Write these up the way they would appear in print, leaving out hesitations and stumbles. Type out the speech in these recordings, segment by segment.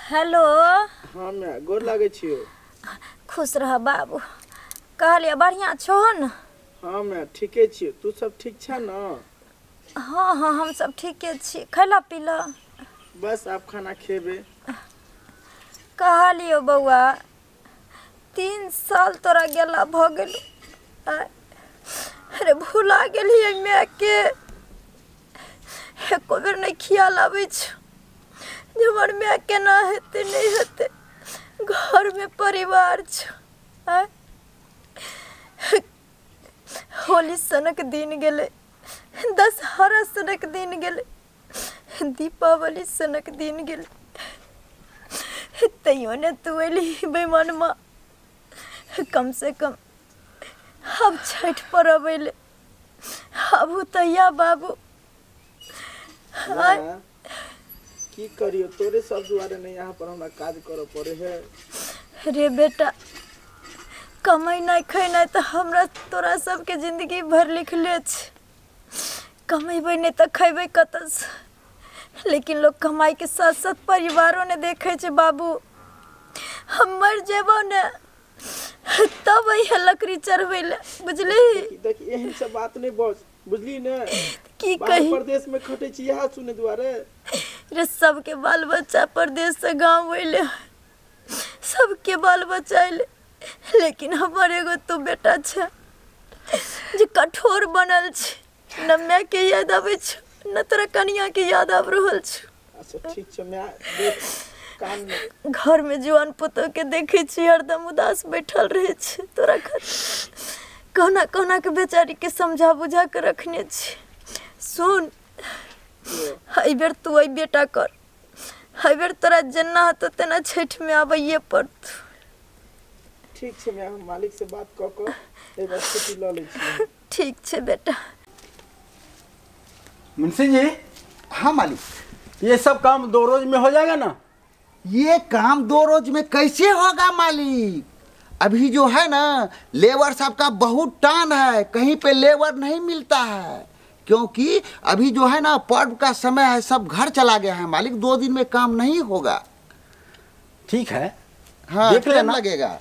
Hello. हाँ मैं गोर लागे छियो। खुश रह बाबू। कहलिए बढ़िया छो न? हाँ मैं ठीके छियो, तू सब ठीक छ न? हाँ हाँ हम सब ठीके छी। खैला पीला? बस आप खाना खेबे। कहलियो बौआ 3 साल तोरा गेला भ गेल। अरे भुला गेलियै माय के, एको बेर नहीं ख्याल आबै छौ जे हमर माय केना हेतै नहीं हेतै। घर में परिवार छौ। होली सनक दिन गेलै, दशहरा सनक दिन गेलै, दीपावली सनक दिन गेलै, तैयो ने तू अयली बेमनमा। कम से कम अब छठ पर्व अयलै, आबू तैया बाबू। की करियो तोरे सब दुआरे नहीं यहाँ पर हमरा काज करे पड़े है। रे बेटा कमेनाइ खेनाइ तो हमरा तोरा सबके जिंदगी भर लिखले छ। कमेबै नहीं तो खेबै कतऽसँ। लेकिन लोग कमाई के साथ साथ परिवारों ने देखे छे बाबू। हम मर जेबो ने तब अइहे लकड़ी चढ़बै ले, बुझली? देख एहन सब बात नहीं बस, बुझली ने? की कही परदेश में खटे छी यहाँ सुने दुआरे। रे सबके बाल बच्चा परदेश से गाँव अइले, सबके बाल बच्चा अइले, लेकिन हमर एगो तो बेटा छे जे कठोर बनल छे। न माय के याद आबै छौ न तोरा कनिया के याद आबि रहल छौ। अच्छा ठीक छै माय, देख कान में घर में जुआन पुतोह के देखै छी हरदम उदास बैठल रहै छै। तोरा कहुना कहुना के बेचारी के समझा बुझा के रखने छी। सुन एहि बेर तू अइ बेटा कर, एहि बेर तोरा जेना हेतौ तेना छठि में आबैये पड़तौ। ठीक छै माय, हम मालिक से बात कऽ कऽ एहि बार छुट्टी लऽ लै छी। ठीक छै बेटा। मुंशी जी। हाँ मालिक। ये सब काम 2 रोज में हो जाएगा ना? ये काम 2 रोज में कैसे होगा मालिक? अभी जो है ना लेबर साहब का बहुत टान है, कहीं पे लेबर नहीं मिलता है, क्योंकि अभी जो है ना पर्व का समय है, सब घर चला गया है मालिक। 2 दिन में काम नहीं होगा। ठीक है हाँ, देख लेना लगेगा।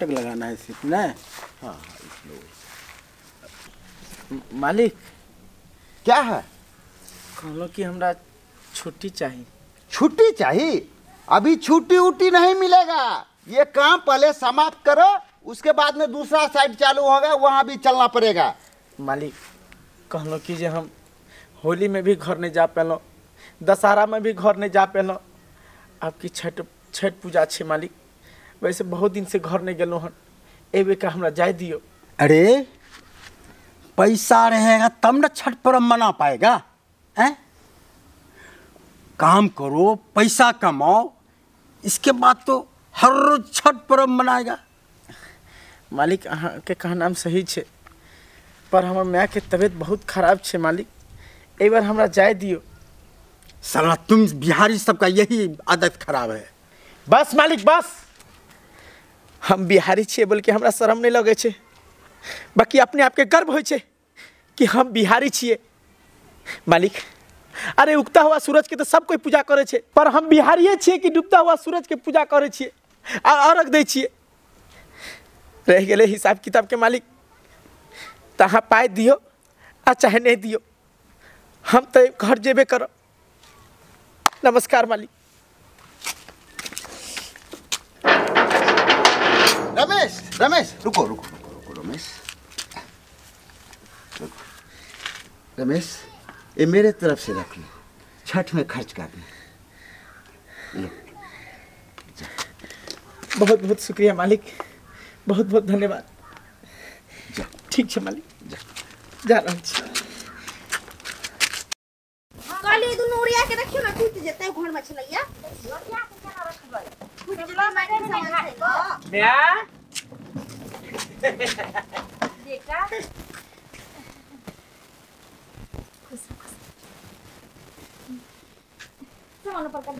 लगाना है सिर्फ ना? हाँ मालिक। क्या है? कहलो कि हमरा छुट्टी चाहिए। छुट्टी चाहिए? अभी छुट्टी उट्टी नहीं मिलेगा। ये काम पहले समाप्त करो, उसके बाद में दूसरा साइड चालू होगा, वहाँ भी चलना पड़ेगा। मालिक कहलो कि जे हम होली में भी घर नहीं जा पेलो, दशहरा में भी घर नहीं जा पेलो, आपकी छठ छठ पूजा छे मालिक, वैसे बहुत दिन से घर नहीं गेलो हन, एबे का हमरा जाय दियो। अरे पैसा रहेगा तब ना छठ पर्व मना पाएगा हैं? काम करो पैसा कमाओ, इसके बाद तो हर रोज छठ पर्व मनाएगा। मालिक अहाँ के कहनाम सही छे, पर हमर माय के तबीयत बहुत खराब छे मालिक, एक बार हमरा जाय दियो। साला तुम बिहारी सबका यही आदत खराब है। बस मालिक बस, हम बिहारी छियै बोल के हमरा शर्म नहीं लगे छे, बाकी अपने आप के गर्व होइ छे कि हम बिहारी छियै मालिक। अरे उगता हुआ सूरज के तो सब कोई पूजा करे छे, पर हम बिहारिये छियै कि डूबता हुआ सूरज के पूजा करे छियै आ अर्घ दै छियै। रह गेलै हिसाब किताब के मालिक, तो अहाँ पाइ दियौ आ चाहे नहीं दियौ, हम तो घर जेबे करब। नमस्कार मालिक। रमेश रमेश रुको रुको रुको रुको रमेश रुको। रमेश ये मेरे तरफ से रख लो, छठ में खर्च करना। बहुत बहुत शुक्रिया मालिक, बहुत बहुत धन्यवाद। ठीक है मालिक, जा रहा छी। कहली दुनू ओरिया के रखियो ना, टूट जेतै घर में छलैया। ओरिया के केना रखबै? टूट जेतै माइक सामान छै। म्या बेटा खुश खुश सामान ऊपर कर।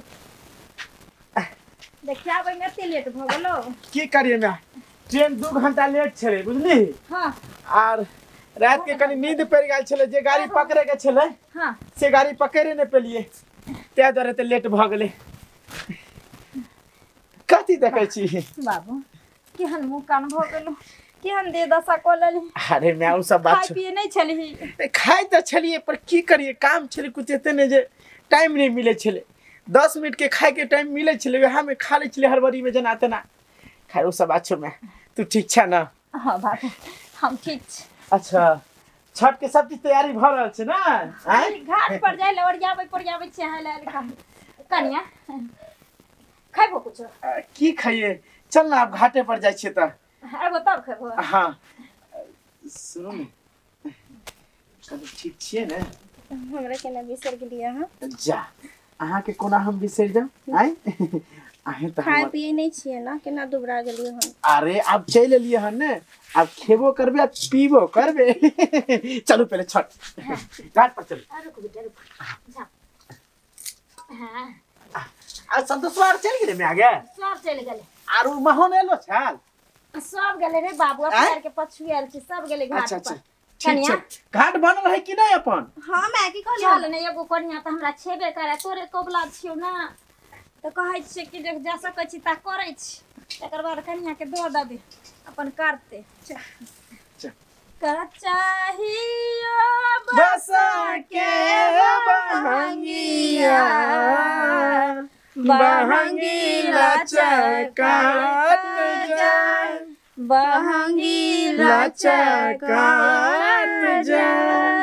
देखिया आबै में एते लेट भ गेलो। की करिए म्या, ट्रेन 2 घंटा लेट छले बुझली। हां आर रात के कनी नींद पड़ गेल छले, जे गाड़ी पकड़े के छले हां से गाड़ी पकड़े ने पेलिए, ते दुआरे ते लेट भ गेले। कथी देखै छी बाबू? केहन मुँह कान भ गेलो, केहन दे दशा क लेली। अरे मैं उ सब बात खाय पिए नहीं छलही? खाय त छलिए पर की करिए, काम छले कुछ एते ने जे टाइम नहीं मिले छले। 10 मिनट के खाय के टाइम मिले छले, वएह में खा ले छले हड़बड़ी में जना तना। खैर उ सब बात छोड़, मैं तू ठीक छ ना? हां बाबू हम ठीक छी। अच्छा छठ के सब चीज तैयारी भ रहल छै ना? घाट पर जाय ले ओरियाबै पोरियाबै छै हाल हाल कनिया खैबो कुछ? की खाइए, चल ना आप घाटे पर जाइ छियै त आबो तब खैबो। हाँ सुनू ने, ठीक छियै ने? हमरा केना बिसर गेलियै अहाँ? जा अहाँ के कोना हम बिसर जाउ? आय अहें त खाय पिए नहीं छियै ना, केना दुबरा गेलियै हम। अरे अब चलि एलियै हन ने, अब खेबो करबे आ पीबो करबे। चलू पहले छठ घाट पर चलू। रुक बेटा रुक जा। हां आ संतोषवार चलि गेलै में आगे? सब चलि गेलै। आर उ महोन एलो छल? सब गेलै रे बाबू, अपना के पछुए आयल छी, सब गेलै घाट अच्छा पर। अच्छा ठीक छै। घाट बनल है कि नहीं अपन? हां मैं की कहलियै चल ने एगो कनिया त हमरा छेबे करे, तोरे कोबला छियौ ना त कहै छियै कि जे जा सकै छी ता करै छी, तकर बाद कनिया के दऽ देबै अपन करते। चल कचाहियो बस के बहंगिया बहंगीला चकात जाय बहंगीला चकात जाय।